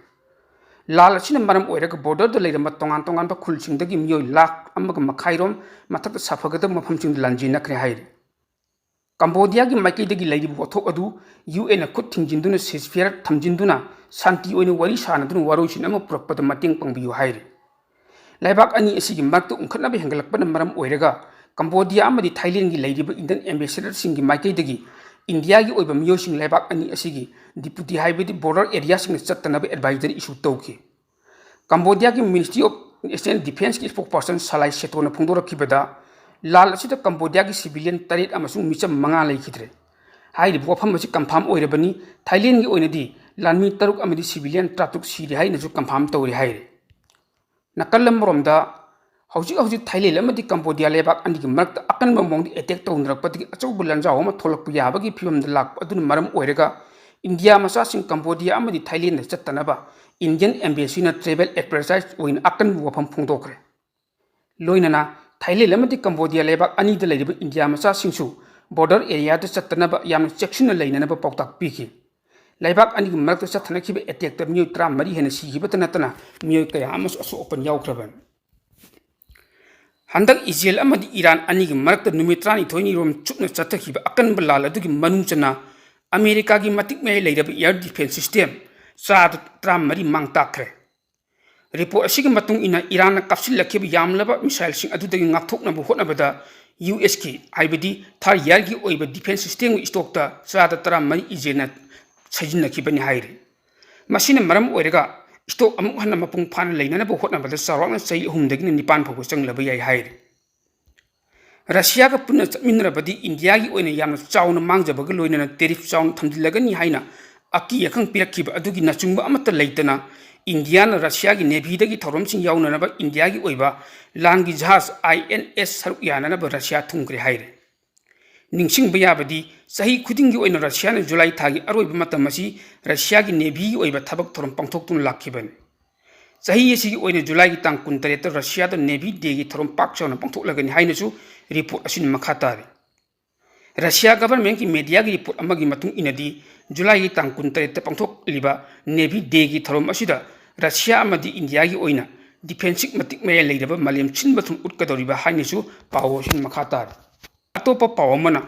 ꯂꯥꯟ ꯑꯁꯤꯅ ꯃꯔꯝ ꯑꯣꯏꯔꯒ borderꯗ ꯂꯩꯔꯝꯕ ꯇꯣꯉꯥꯟ ꯇꯣꯉꯥꯟꯕ ꯈꯨꯜꯁꯤꯡꯗꯒꯤ ꯃꯤꯑꯣꯏ ꯂꯥꯈ ꯑꯃꯒ ꯃꯈꯥꯏꯔꯣꯝ ꯃꯊꯛꯇ ꯁꯥꯐꯒꯗꯕ ꯃꯐꯝꯁꯤꯡꯗ ꯂꯥꯟꯖꯦꯟꯅꯈ꯭ꯔꯦ ꯍꯥꯏꯔꯤ꯫ ꯀꯝꯕꯣꯗꯤꯌꯥꯒꯤ ꯃꯥꯏꯀꯩꯗꯒꯤ ꯂꯩꯔꯤꯕ ꯋꯥꯊꯣꯛ ꯑꯗꯨ ꯌꯨ ꯑꯦꯟꯅ ꯈꯨꯠ ꯊꯤꯡꯖꯤꯟꯗꯨꯅ ceasefire ꯊꯝꯖꯤꯟꯗꯨꯅ ꯁꯥꯟꯇꯤ ꯑꯣꯏꯅ ꯋꯥꯔꯤ ꯁꯥꯅꯗꯨꯅ ꯋꯥꯔꯣꯏꯁꯤꯟ ꯑꯃ ꯄꯨꯔꯛꯄꯗ ꯃꯇꯦꯡ ꯄꯥꯡꯕꯤꯌꯨ ꯍꯥꯏꯔꯤ꯫ ꯂꯩꯕꯥꯛ ꯑꯅꯤ ꯑꯁꯤꯒꯤ ꯃꯔꯛꯇ ꯎꯪꯈꯠꯅꯕ ꯍꯦꯟꯒꯠꯂꯛꯄꯅ ꯃꯔꯝ ꯑꯣꯏꯔꯒ ꯀꯝꯕꯣꯗꯤꯌꯥ ꯑꯃꯗꯤ ꯊꯥꯏꯂꯦꯟꯒꯤ ꯂꯩꯔꯤꯕ Indian ambassadorꯁꯤꯡꯒꯤ ꯃꯥꯏꯀꯩꯗꯒꯤ ꯏꯟꯗꯤꯌꯥꯒꯤ ꯑꯣꯏꯕ ꯃꯤꯑꯣꯏꯁꯤꯡ ꯂꯩꯕꯥꯛ ꯑꯅꯤ ꯑꯁꯤꯒꯤ deputy ꯍꯥꯏꯕꯗꯤ border areaꯁꯤꯡꯗ ꯆꯠꯇꯅꯕ advisory issue ꯇꯧꯈꯤ꯫ ꯀꯝꯕꯣꯗꯤꯌꯥꯒꯤ Ministry of National Defenceꯀꯤ spokesperson ꯁꯂꯥꯏ ꯁꯦꯇꯣꯅ ꯐꯣꯡꯗꯣꯔꯛꯈꯤꯕꯗ, ꯂꯥꯟ ꯑꯁꯤꯗ ꯀꯝꯕꯣꯗꯤꯌꯥꯒꯤ civilian ꯇꯔꯦꯠ ꯑꯃꯁꯨꯡ ꯃꯤꯆꯝ ꯃꯉꯥ ꯂꯩꯈꯤꯗ꯭ꯔꯦ꯫ ꯍꯥꯏꯔꯤꯕ ꯋꯥꯐꯝ ꯑꯁꯤ confirm ꯑꯣꯏꯔꯕꯅꯤ꯫ ꯊꯥꯏꯂꯦꯟꯒꯤ ꯑꯣꯏꯅꯗꯤ ꯂꯥꯟꯃꯤ ꯇꯔꯨꯛ ꯑꯃꯗꯤ civilian ꯇꯔꯥꯇꯔꯨꯛ ꯁꯤꯔꯦ ꯍꯥꯏꯅꯁꯨ confirm ꯇꯧꯔꯦ ꯍꯥꯏꯔꯤ꯫ ꯅꯥꯀꯜ ꯑꯃꯔꯣꯝꯗ, ꯍꯧꯖꯤꯛ ꯍꯧꯖꯤꯛ ꯊꯥꯏꯂꯦꯟ ꯑꯃꯗꯤ ꯀꯝꯕꯣꯗꯤꯌꯥ ꯂꯩꯕꯥꯛ ꯑꯅꯤꯒꯤ ꯃꯔꯛꯇ ꯑꯀꯟꯕ ꯃꯑꯣꯡꯗ attack ꯇꯧꯅꯔꯛꯄꯗꯒꯤ ꯑꯆꯧꯕ ꯂꯥꯟꯖꯥꯎ ꯑꯃ ꯊꯣꯛꯂꯛꯄ ꯌꯥꯕꯒꯤ ꯐꯤꯕꯝꯗ ꯂꯥꯛꯄ ꯑꯗꯨꯅ ꯃꯔꯝ ꯑꯣꯏꯔꯒ ꯏꯟꯗꯤꯌꯥ ꯃꯆꯥꯁꯤꯡ ꯀꯝꯕꯣꯗꯤꯌꯥ ꯑꯃꯗꯤ ꯊꯥꯏꯂꯦꯟꯗ ꯆꯠꯇꯅꯕ Indian embassyꯅ travel advisory ꯑꯣꯏꯅ ꯑꯀꯟꯕ ꯋꯥꯐꯝ ꯐꯣꯡꯗꯣꯛꯈ꯭ꯔꯦ꯫ ꯂꯣꯏꯅꯅ ꯊꯥꯏꯂꯦꯟ ꯑꯃꯗꯤ ꯀꯝꯕꯣꯗꯤꯌꯥ ꯂꯩꯕꯥꯛ ꯑꯅꯤꯗ ꯂꯩꯔꯤꯕ ꯏꯟꯗꯤꯌꯥ ꯃꯆꯥꯁꯤꯡꯁꯨ border areaꯗ ꯆꯠꯇꯅꯕ ꯌꯥꯝꯅ ꯆꯦꯛꯁꯤꯟꯅ ꯂꯩꯅꯅꯕ ꯄꯥꯎꯇꯥꯛ ꯄꯤꯈꯤ꯫ ꯂꯩꯕꯥꯛ ꯑꯅꯤꯒꯤ ꯃꯔꯛꯇ ꯆꯠꯊꯅꯈꯤꯕ attackꯇ ꯃꯤꯑꯣꯏ ꯇꯔꯥꯃꯔꯤ ꯍꯦꯟꯅ ꯁꯤꯈꯤꯕꯇ ꯅꯠꯇꯅ ꯃꯤꯑꯣꯏ ꯀꯌꯥ ꯑꯃꯁꯨ ꯑꯁꯣꯛ ꯑꯄꯟ ꯌꯥꯎꯈ꯭ꯔꯕꯅꯤ꯫ ꯍꯟꯗꯛ ꯏꯖꯔꯦꯜ ꯑꯃꯗꯤ ꯏꯔꯥꯟ ꯑꯅꯤꯒꯤ ꯃꯔꯛꯇ ꯅꯨꯃꯤꯠ ꯇꯔꯥꯅꯤꯊꯣꯏꯅꯤ ꯔꯣꯝ ꯆꯨꯞꯅ ꯆꯠꯊꯈꯤꯕ ꯑꯀꯟꯕ ꯂꯥꯜ ꯑꯗꯨꯒꯤ ꯃꯅꯨꯡ ꯆꯟꯅ ꯑꯃꯦꯔꯤꯀꯥꯒꯤ ꯃꯇꯤꯛ ꯃꯌꯥꯏ ꯂꯩꯔꯕ air defence system ꯆꯥꯗ ꯇꯔꯥꯃꯔꯤ ꯃꯥꯡ ꯇꯥꯛꯈ꯭ꯔꯦ꯫ ꯔꯤꯄꯣꯔꯠ ꯑꯁꯤꯒꯤ ꯃꯇꯨꯡ ꯏꯟꯅ, ꯏꯔꯥꯟꯅ ꯀꯥꯞꯁꯤꯜꯂꯛꯈꯤꯕ ꯌꯥꯝꯂꯕ ꯃꯤꯁꯥꯏꯜꯁꯤꯡ ꯑꯗꯨꯗꯒꯤ ꯉꯥꯛꯊꯣꯛꯅꯕ ꯍꯣꯠꯅꯕꯗ ꯌꯨ ꯑꯦꯁꯀꯤ, ꯍꯥꯏꯕꯗꯤ ꯊꯥꯔ ꯌꯥꯔꯒꯤ ꯑꯣꯏꯕ ꯗꯤꯐꯦꯟꯁ ꯁꯤꯁꯇꯦꯝꯒꯤ ꯏꯁꯇꯣꯛꯇ ꯆꯥꯗ ꯇꯔꯥꯃꯔꯤ ꯏꯖꯦꯟꯅ ꯁꯤꯖꯤꯟꯅꯈꯤꯕꯅꯤ ꯍꯥꯏꯔꯤ꯫ ꯃꯁꯤꯅ ꯃꯔꯝ ꯑꯣꯏꯔꯒ ꯏꯁꯇꯣꯛ ꯑꯃꯨꯛ ꯍꯟꯅ ꯃꯄꯨꯡ ꯐꯥꯅ ꯂꯩꯅꯅꯕ ꯍꯣꯠꯅꯕꯗ ꯆꯥꯎꯔꯥꯛꯅ ꯆꯍꯤ ꯑꯍꯨꯝꯗꯒꯤꯅ ꯅꯤꯄꯥꯟ ꯐꯥꯎꯕ ꯆꯪꯂꯕ ꯌꯥꯏ ꯍꯥꯏꯔꯤ꯫ ꯔꯁꯤꯌꯥꯒ ꯄꯨꯟꯅ ꯆꯠꯃꯤꯟꯅꯔꯕꯗꯤ ꯏꯟꯗꯤꯌꯥꯒꯤ ꯑꯣꯏꯅ ꯌꯥꯝꯅ ꯆꯥꯎꯅ ꯃꯥꯡꯖꯕꯒ ꯂꯣꯏꯅꯅ ꯇꯦꯔꯤꯐ ꯆꯥꯎꯅ ꯊꯝꯖꯤꯜꯂꯒꯅꯤ ꯍꯥꯏꯅ ꯑꯀꯤ ꯑꯈꯪ ꯄꯤꯔꯛꯈꯤꯕ ꯑꯗꯨꯒꯤ ꯅꯆꯨꯡꯕ ꯑꯃꯠꯇ ꯂꯩꯇꯅ, ꯏꯟꯗꯤꯌꯥꯅ ꯔꯁꯤꯌꯥꯒꯤ ꯅꯦꯚꯤꯗꯒꯤ ꯊꯧꯔꯝꯁꯤꯡ ꯌꯥꯎꯅꯅꯕ ꯏꯟꯗꯤꯌꯥꯒꯤ ꯑꯣꯏꯕ ꯂꯥꯟꯒꯤ ꯖꯍꯥꯖ ꯑꯥꯏ ꯑꯦꯟ ꯑꯦꯁ ꯁꯔꯨꯛ ꯌꯥꯅꯅꯕ ꯔꯁꯤꯌꯥ ꯊꯨꯡꯈ꯭ꯔꯦ ꯍꯥꯏꯔꯦ꯫ ꯅꯤꯡꯁꯤꯡꯕ ꯌꯥꯕꯗꯤ, ꯆꯍꯤ ꯈꯨꯗꯤꯡꯒꯤ ꯑꯣꯏꯅ ꯔꯁꯤꯌꯥꯅ ꯖꯨꯂꯥꯏ ꯊꯥꯒꯤ ꯑꯔꯣꯏꯕ ꯃꯇꯝ ꯑꯁꯤ ꯔꯁꯤꯌꯥꯒꯤ ꯅꯦꯚꯤꯒꯤ ꯑꯣꯏꯕ ꯊꯕꯛ ꯊꯧꯔꯝ ꯄꯥꯡꯊꯣꯛꯇꯨꯅ ꯂꯥꯛꯈꯤꯕꯅꯤ꯫ ꯆꯍꯤ ꯑꯁꯤꯒꯤ ꯑꯣꯏꯅ ꯖꯨꯂꯥꯏꯒꯤ ꯇꯥꯡ ꯀꯨꯟꯇꯔꯦꯠꯇ ꯔꯁꯤꯌꯥꯗ ꯅꯦꯚꯤ ꯗꯦꯒꯤ ꯊꯧꯔꯝ ꯄꯥꯛ ꯆꯥꯎꯅ ꯄꯥꯡꯊꯣꯛꯂꯒꯅꯤ ꯍꯥꯏꯅꯁꯨ ꯔꯤꯄꯣꯔꯠ ꯑꯁꯤꯅ ꯃꯈꯥ ꯇꯥꯔꯤ꯫ ꯔꯁꯤꯌꯥ ꯒꯚꯔꯟꯃꯦꯟꯠꯀꯤ ꯃꯦꯗꯤꯌꯥꯒꯤ ꯔꯤꯄꯣꯔꯠ ꯑꯃꯒꯤ ꯃꯇꯨꯡ ꯏꯟꯅꯗꯤ, ꯖꯨꯂꯥꯏꯒꯤ ꯇꯥꯡ ꯀꯨꯟꯇꯔꯦꯠꯇ ꯄꯥꯡꯊꯣꯛꯂꯤꯕ ꯅꯦꯚꯤ ꯗꯦꯒꯤ ꯊꯧꯔꯝ ꯑꯁꯤꯗ ꯔꯁꯤꯌꯥ ꯑꯃꯗꯤ ꯏꯟꯗꯤꯌꯥꯒꯤ ꯑꯣꯏꯅ ꯗꯤꯐꯦꯟꯁꯤꯞ ꯃꯇꯤꯛ ꯃꯌꯥꯏ ꯂꯩꯔꯕ ꯃꯥꯂꯦꯝ ꯁꯤꯟꯕ ꯊꯨꯡꯅ ꯎꯠꯀꯗꯧꯔꯤꯕ ꯍꯥꯏꯅꯁꯨ ꯄꯥꯎ ꯑꯁꯤꯅ ꯃꯈꯥ ꯇꯥꯔꯤ꯫ ꯑꯇꯣꯞꯄ ꯄꯥꯎ ꯑꯃꯅ,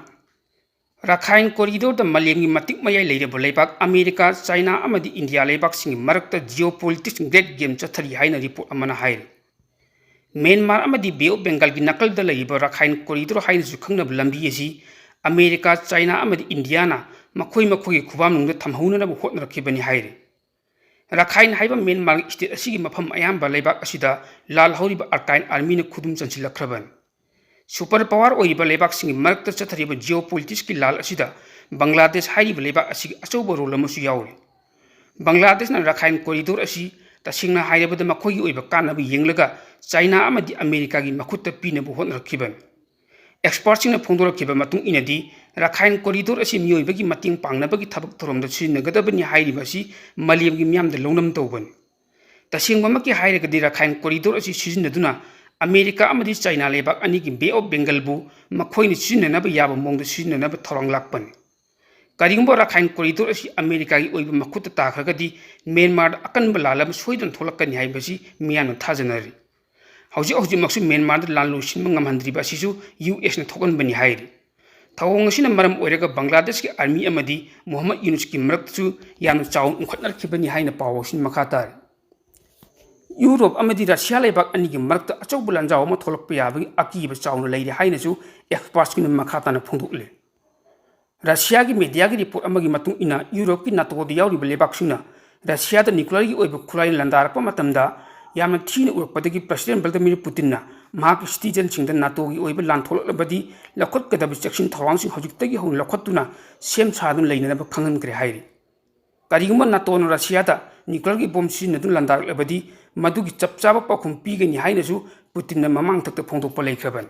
ꯔꯥꯈꯥꯏꯟ ꯀꯣꯔꯤꯗꯣꯔꯗ ꯃꯥꯂꯦꯝꯒꯤ ꯃꯇꯤꯛ ꯃꯌꯥꯏ ꯂꯩꯔꯕ ꯂꯩꯕꯥꯛ ꯑꯃꯦꯔꯤꯀꯥ, ꯆꯥꯏꯅꯥ ꯑꯃꯗꯤ ꯏꯟꯗꯤꯌꯥ ꯂꯩꯕꯥꯛꯁꯤꯡꯒꯤ ꯃꯔꯛꯇ geopolitics great game ꯆꯠꯊꯔꯤ ꯍꯥꯏꯅ ꯔꯤꯄꯣꯔꯠ ꯑꯃꯅ ꯍꯥꯏꯔꯤ꯫ ꯃ꯭ꯌꯥꯟꯃꯥꯔ ꯑꯃꯗꯤ ꯕꯦ ꯑꯣꯐ ꯕꯦꯡꯒꯜꯒꯤ ꯅꯥꯀꯜꯗ ꯂꯩꯔꯤꯕ ꯔꯥꯈꯥꯏꯟ ꯀꯣꯔꯤꯗꯣꯔ ꯍꯥꯏꯅꯁꯨ ꯈꯪꯅꯕ ꯂꯝꯕꯤ ꯑꯁꯤ ꯑꯃꯦꯔꯤꯀꯥ, ꯆꯥꯏꯅꯥ ꯑꯃꯗꯤ ꯏꯟꯗꯤꯌꯥꯅ ꯃꯈꯣꯏ ꯃꯈꯣꯏꯒꯤ ꯈꯨꯕꯥꯝꯅꯨꯡꯗ ꯊꯝꯍꯧꯅꯅꯕ ꯍꯣꯠꯅꯔꯛꯈꯤꯕꯅꯤ ꯍꯥꯏꯔꯤ꯫ ꯔꯥꯈꯥꯏꯟ ꯍꯥꯏꯕ ꯃ꯭ꯌꯥꯟꯃꯥꯔꯒꯤ ꯁ꯭ꯇꯦꯠ ꯑꯁꯤꯒꯤ ꯃꯐꯝ ꯑꯌꯥꯝꯕ ꯂꯩꯕꯥꯛ ꯑꯁꯤꯗ ꯂꯥꯜꯍꯧꯔꯤꯕ ꯑꯔꯀꯥꯏꯟ ꯑꯥꯔꯃꯤꯅ ꯈꯨꯗꯨꯝ ꯆꯟꯁꯤꯜꯂꯛꯈ꯭ꯔꯕꯅꯤ꯫ ꯁꯨꯄꯔ ꯄꯥꯋꯔ ꯑꯣꯏꯔꯤꯕ ꯂꯩꯕꯥꯛꯁꯤꯡꯒꯤ ꯃꯔꯛꯇ ꯆꯠꯊꯔꯤꯕ geopoliticsꯀꯤ ꯂꯥꯜ ꯑꯁꯤꯗ ꯕꯪꯒ꯭ꯂꯥꯗꯦꯁ ꯍꯥꯏꯔꯤꯕ ꯂꯩꯕꯥꯛ ꯑꯁꯤꯒꯤ ꯑꯆꯧꯕ ꯔꯣꯜ ꯑꯃꯁꯨ ꯌꯥꯎꯔꯤ꯫ ꯕꯪꯒ꯭ꯂꯥꯗꯦꯁꯅ ꯔꯥꯈꯥꯏꯟ ꯀꯣꯔꯤꯗꯣꯔ ꯑꯁꯤ ꯇꯁꯦꯡꯅ ꯍꯥꯏꯔꯕꯗ ꯃꯈꯣꯏꯒꯤ ꯑꯣꯏꯕ ꯀꯥꯟꯅꯕ ꯌꯦꯡꯂꯒ ꯆꯥꯏꯅꯥ ꯑꯃꯗꯤ ꯑꯃꯦꯔꯤꯀꯥꯒꯤ ꯃꯈꯨꯠꯇ ꯄꯤꯅꯕ ꯍꯣꯠꯅꯔꯛꯈꯤꯕꯅꯤ꯫ ꯑꯦꯛꯁꯄꯔꯠꯁꯤꯡꯅ ꯐꯣꯡꯗꯣꯔꯛꯈꯤꯕ ꯃꯇꯨꯡ ꯏꯟꯅꯗꯤ, ꯔꯥꯈꯥꯏꯟ ꯀꯣꯔꯤꯗꯣꯔ ꯑꯁꯤ ꯃꯤꯑꯣꯏꯕꯒꯤ ꯃꯇꯦꯡ ꯄꯥꯡꯅꯕꯒꯤ ꯊꯕꯛ ꯊꯧꯔꯝꯗ ꯁꯤꯖꯤꯟꯅꯒꯗꯕꯅꯤ ꯍꯥꯏꯔꯤꯕ ꯑꯁꯤ ꯃꯥꯂꯦꯝꯒꯤ ꯃꯤꯌꯥꯝꯗ ꯂꯧꯅꯝ ꯇꯧꯕꯅꯤ꯫ ꯇꯁꯦꯡꯕꯃꯛꯀꯤ ꯍꯥꯏꯔꯒꯗꯤ, ꯔꯥꯈꯥꯏꯟ ꯀꯣꯔꯤꯗꯣꯔ ꯑꯁꯤ ꯁꯤꯖꯤꯟꯅꯗꯨꯅ ꯑꯃꯦꯔꯤꯀꯥ ꯑꯃꯗꯤ ꯆꯥꯏꯅꯥ ꯂꯩꯕꯥꯛ ꯑꯅꯤꯒꯤ ꯕꯦ ꯑꯣꯐ ꯕꯦꯡꯒꯜꯕꯨ ꯃꯈꯣꯏꯅ ꯁꯤꯖꯤꯟꯅꯅꯕ ꯌꯥꯕ ꯃꯑꯣꯡꯗ ꯁꯤꯖꯤꯟꯅꯅꯕ ꯊꯧꯔꯥꯡ ꯂꯥꯛꯄꯅꯤ꯫ ꯀꯔꯤꯒꯨꯝꯕ ꯔꯥꯈꯥꯏꯟ ꯀꯣꯔꯤꯗꯣꯔ ꯑꯁꯤ ꯑꯃꯦꯔꯤꯀꯥꯒꯤ ꯑꯣꯏꯕ ꯃꯈꯨꯠꯇ ꯇꯥꯈ꯭ꯔꯒꯗꯤ, ꯃ꯭ꯌꯥꯟꯃꯥꯔꯗ ꯑꯀꯟꯕ ꯂꯥꯜ ꯑꯃ ꯁꯣꯏꯗꯅ ꯊꯣꯛꯂꯛꯀꯅꯤ ꯍꯥꯏꯕꯁꯤ ꯃꯤꯌꯥꯝꯅ ꯊꯥꯖꯅꯔꯤ꯫ ꯍꯧꯖꯤꯛ ꯍꯧꯖꯤꯛꯃꯛꯁꯨ ꯃ꯭ꯌꯥꯟꯃꯥꯔꯗ ꯂꯥꯟ ꯂꯣꯏꯁꯤꯟꯕ ꯉꯝꯍꯟꯗ꯭ꯔꯤꯕ ꯑꯁꯤꯁꯨ ꯌꯨ ꯑꯦꯁꯅ ꯊꯣꯛꯍꯟꯕꯅꯤ ꯍꯥꯏꯔꯤ꯫ ꯊꯧꯑꯣꯡ ꯑꯁꯤꯅ ꯃꯔꯝ ꯑꯣꯏꯔꯒ ꯕꯪꯒ꯭ꯂꯥꯗꯦꯁꯀꯤ ꯑꯥꯔꯃꯤ ꯑꯃꯗꯤ ꯃꯨꯍꯝꯃꯗ ꯌꯨꯅꯨꯁꯀꯤ ꯃꯔꯛꯇꯁꯨ ꯌꯥꯝꯅ ꯆꯥꯎꯅ ꯎꯪꯈꯠꯅꯔꯛꯈꯤꯕꯅꯤ ꯍꯥꯏꯅ ꯄꯥꯎ ꯑꯁꯤꯅ ꯃꯈꯥ ꯇꯥꯔꯤ꯫ ꯌꯨꯔꯣꯞ ꯑꯃꯗꯤ ꯔꯁꯤꯌꯥ ꯂꯩꯕꯥꯛ ꯑꯅꯤꯒꯤ ꯃꯔꯛꯇ ꯑꯆꯧꯕ ꯂꯥꯟꯖꯥꯎ ꯑꯃ ꯊꯣꯛꯂꯛꯄ ꯌꯥꯕꯒꯤ ꯑꯀꯤꯕ ꯆꯥꯎꯅ ꯂꯩꯔꯤ ꯍꯥꯏꯅꯁꯨ expertsꯁꯤꯡꯅ ꯃꯈꯥ ꯇꯥꯅ ꯐꯣꯡꯗꯣꯛꯂꯤ꯫ ꯔꯁꯤꯌꯥꯒꯤ mediaꯒꯤ report ꯑꯃꯒꯤ ꯃꯇꯨꯡ ꯏꯟꯅ, ꯌꯨꯔꯣꯞꯀꯤ NATOꯗ ꯌꯥꯎꯔꯤꯕ ꯂꯩꯕꯥꯛꯁꯤꯡꯅ ꯔꯁꯤꯌꯥꯗ nuclearꯒꯤ ꯑꯣꯏꯕ ꯈꯨꯠꯂꯥꯏꯅ ꯂꯥꯟꯗꯥꯔꯛꯄ ꯃꯇꯝꯗ ꯌꯥꯝꯅ ꯊꯤꯅ ꯎꯔꯛꯄꯗꯒꯤ President Vladimir Putinꯅ ꯃꯍꯥꯛꯀꯤ citizenꯁꯤꯡꯗ NATOꯒꯤ ꯑꯣꯏꯕ ꯂꯥꯟ ꯊꯣꯛꯂꯛꯂꯕꯗꯤ ꯂꯧꯈꯠꯀꯗꯕ ꯆꯦꯛꯁꯤꯟ ꯊꯧꯔꯥꯡꯁꯤꯡ ꯍꯧꯖꯤꯛꯇꯒꯤ ꯍꯧꯅ ꯂꯧꯈꯠꯇꯨꯅ ꯁꯦꯝ ꯁꯥꯗꯨꯅ ꯂꯩꯅꯅꯕ ꯈꯪꯍꯟꯈ꯭ꯔꯦ ꯍꯥꯏꯔꯤ꯫ ꯀꯔꯤꯒꯨꯝꯕ NATOꯅ ꯔꯁꯤꯌꯥꯗ nuclearꯒꯤ bomb ꯁꯤꯖꯤꯟꯅꯗꯨꯅ ꯂꯥꯟꯗꯥꯔꯛꯂꯕꯗꯤ, ꯃꯗꯨꯒꯤ ꯆꯞ ꯆꯥꯕ ꯄꯥꯎꯈꯨꯝ ꯄꯤꯒꯅꯤ ꯍꯥꯏꯅꯁꯨ ꯄꯨꯇꯤꯟꯅ ꯃꯃꯥꯡꯊꯛꯇ ꯐꯣꯡꯗꯣꯛꯄ ꯂꯩꯈ꯭ꯔꯕꯅꯤ꯫